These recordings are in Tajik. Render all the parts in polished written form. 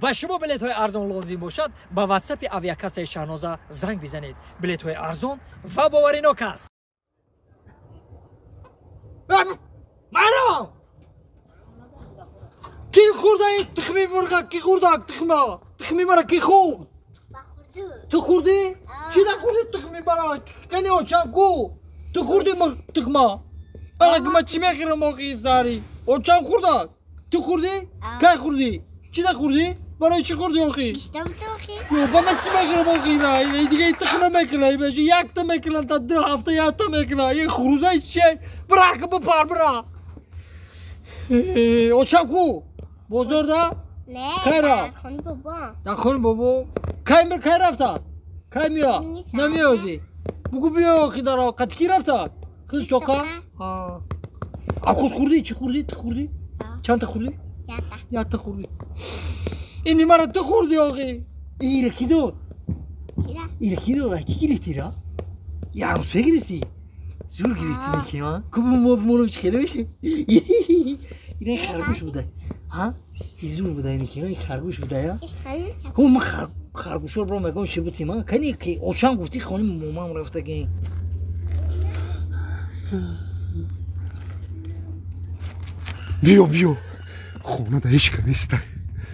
Ба шумо билетҳои арзон лозим бошад, ба ватсапи авиакассаи Шаҳноза занг бизанед. Билетҳои арзон ва боваринок аст. Маром! Ки хӯрда ин тухми мурға? Ки хӯрда тухма? Тухми мара ки хӯрд? Ту хӯрдӣ? Чӣ нахӯрдӣ тухми мара? Кани очам ку? Ту хӯрдӣ тухма? Ана ма чӣ мехӯрам охи саҳарӣ? Очам хӯрда? Ту хӯрдӣ? Кай хӯрдӣ? Чӣ нахӯрдӣ? Барои чӣ хӯрдӣ охи? Ба ман чӣ мехӯрам охи? Дига тухм намекунам, якта мекунам, та 2 ҳафта якта мекунам. Ин хурӯзаи чие? Бира ка бипар, бира. Очам ку? Бозор да? Не, кай рафт? дар хони бобо. Дар хони бобо? Кай мир, кай рафта? Кай миё? Намеёзи? Бугу биё охи дар қати ки рафта? Хиз соқа? А худ хӯрдӣ? Чӣ хӯрдӣ? Ту хӯрдӣ? Чандта хӯрдӣ? Якта хӯрдӣ. Ини мара ту хӯрдӣ охи. Ира ки дод? Ира ки дод? Ки гирифтӣ ра? Я ҳамсоя гирифтӣ? Зур гирифтӣ неки, а? Ку мо бимонам чӣ хеле мешавем? Ина харгӯш буда. Ҳа? Зур буда неки, ин харгӯш буда, я? Ҳу ма харгӯшо бро мегон чӣ бутим, а? Кани ки очам гуфтӣ хони момам рафтаги. Биё, биё. Хона да ҳеч ка неста.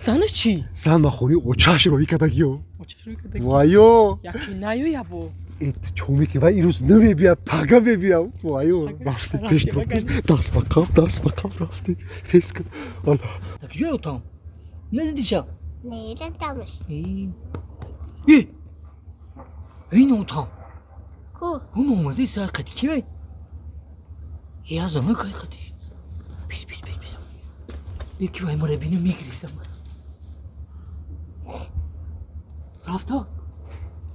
Занаш чӣ? Зан ба хони очаш роҳӣ кардагиё. Очаш роҳӣ кардагиё? Вайо. Яки наёя бо. Эт чоме ки вай ирӯз намебия, пага мебия. Вайо, рафти пеш тро. Даст ба қаб, даст ба қаб рафти. Тез кун. Алла. Так ҷой отам? Надидиша? Не, дидамаш. Э! Ин отам. Ку? Он омадаи сар қати ки вай? Э, аз ана кай қати? Пис, пис, пис, пис. Беки вай мара бинам мегирифтам. Рафта?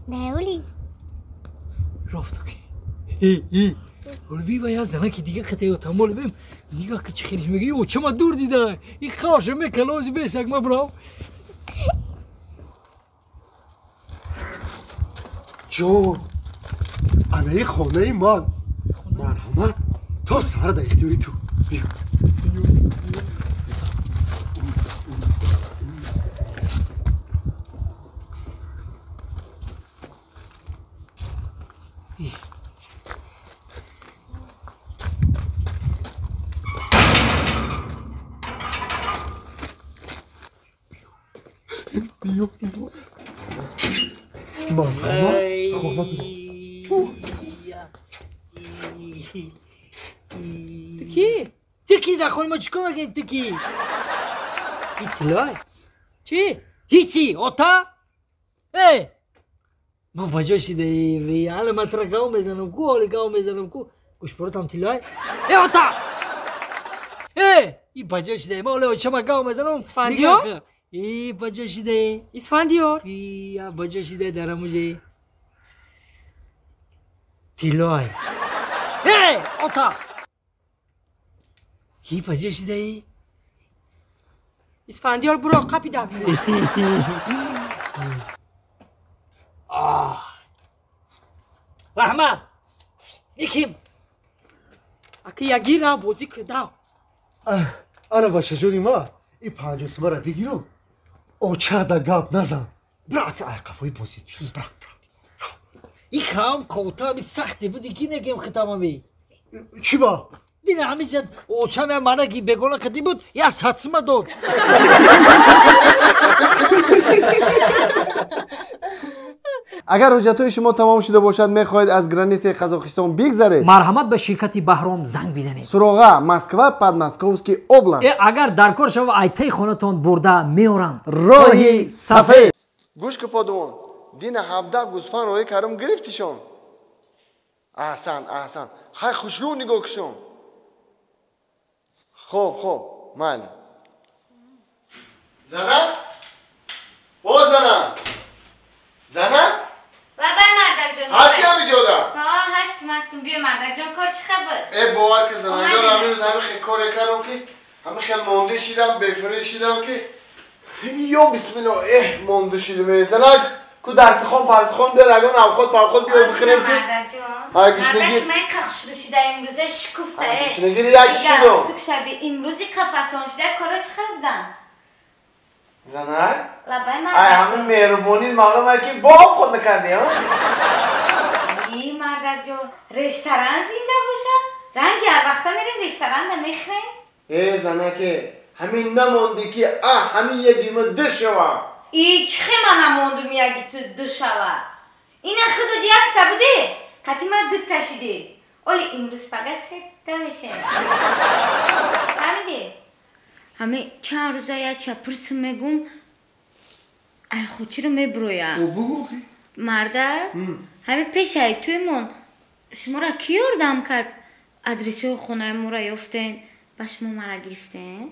Не, оли. Рафта ки. Э, э. Оли би вай аз ана ки дига қати отам оли бим. Нигаҳ ки чӣ хелиш меги, о чама дур дида. И хавша мекалози бесак ма брав. Ҷон, анаи хонаи ман. Марҳамат, то саҳар дар ихтиёри ту. Биё. Биё, биё. Марҳамат, хона биё. Ту кӣ? Ту кӣ дар хони ма чӣ кор мекунӣ ту кӣ? Иттилой? Чӣ? Ҳичи, ота? Э! Ма ба ҷой шидаи, ҳале ман тура гав мезанам ку, ҳоле гав мезанам ку. Гӯшпоротам тиллой? Э, ота! Э! И ба ҷой шидаи, ма ҳоле очама гав мезанам. Исфандиёр? И ба ҷой шидаи. Исфандиёр? И ба ҷой шидаи дар ҳамуҷе. Тиллой. Э, ота! И ба ҷой шидаи? Исфандиёр буро қапида биё. Раҳмат. Никим. Аки ягира бозӣ куда. Ана бачаҷони ма, и 50 сумара бигиру. Очада гап назан. Бира ака ай қафои бозӣ. Бира, бира. И хам қотами сахте буди ки негем хитамави. Чӣ ба? Дина ҳамиҷа очам я манаги бегона қадӣ буд, я 100 сума дод. Агар ҳуҷҷатҳои шумо тамом шуда бошад, мехоҳед аз границаи Қазоқистон бигзаред, марҳамат ба ширкати Баҳром занг бизанед. Суроға: Москва, Подмосковский область. Э, агар дар кор шава, айтаи хонатон бурда меоранд. Роҳи сафед. Гӯш ки подувон, дина 17 гӯсфанд роҳӣ кардам, гирифтишон. Аҳсан, аҳсан, хай хушрӯ нигоҳ кушон. Хоб, хоб, майли. Зана, о зана, зана. Бабай, мардакҷон. Ҳасти ҳамиҷода? Ҳа, ҳастм, ҳастм. Биё, мардакҷон, кор чӣ хабар? Э, бовар ки занаҷон, ҳамин рӯз ҳамин хел коре кардам ки ҳамин хел монда шидам, бефирӣ шидам ки ё бисмилло, эҳ, монда шидам. Э, занак ку дарсихон фарсихон биёр, ягон авхот павхот биёр бихӯрем ки ҳай гушнагир. Ман қахшуру шида имрӯза шукуфта. Э, гушнагир як шидам. Стук шаби имрӯзи қафасон шида, коро чӣ хабар будан? Занак? Лабай Ай, мардак ҳамин ҷон. меҳрубонӣ маълум ай ки бо об худ накардӣ, а? И мардак ҷон, ресторан зинда боша? Ранги ҳар вақта мерем ресторанда мехӯрем. Э, занаке, ҳамин намондӣ ки а ҳамин ягима ду шава. И чӣ хе ман намондум яги ту ду шава? Ина худат якта будӣ? Қати ман дута шидӣ. Оли имрӯз пага сета мешем. Фаҳмидӣ? Ҳами чанд рӯза як чапурсим мегум, ай хучиро меброя. Бугӯ ки. Мардак, ҳами пешаи туймон шуморо кӣ ёрдам кард? Адресҳои хонаи моро ёфтен, ба шумо мара гирифтен?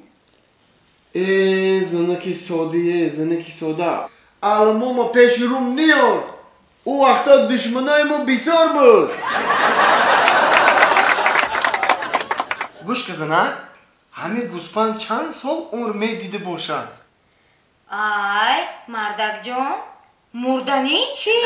Э, занаки содие, занаки сода. Алмо ма пеши рум ниёд. Ӯ вақто душманои мо бисёр буд. Гӯш ка, занак, ҳамин гӯспанд чанд сол умр медида бошад? Ай, мардакҷон, мурданӣ чӣ?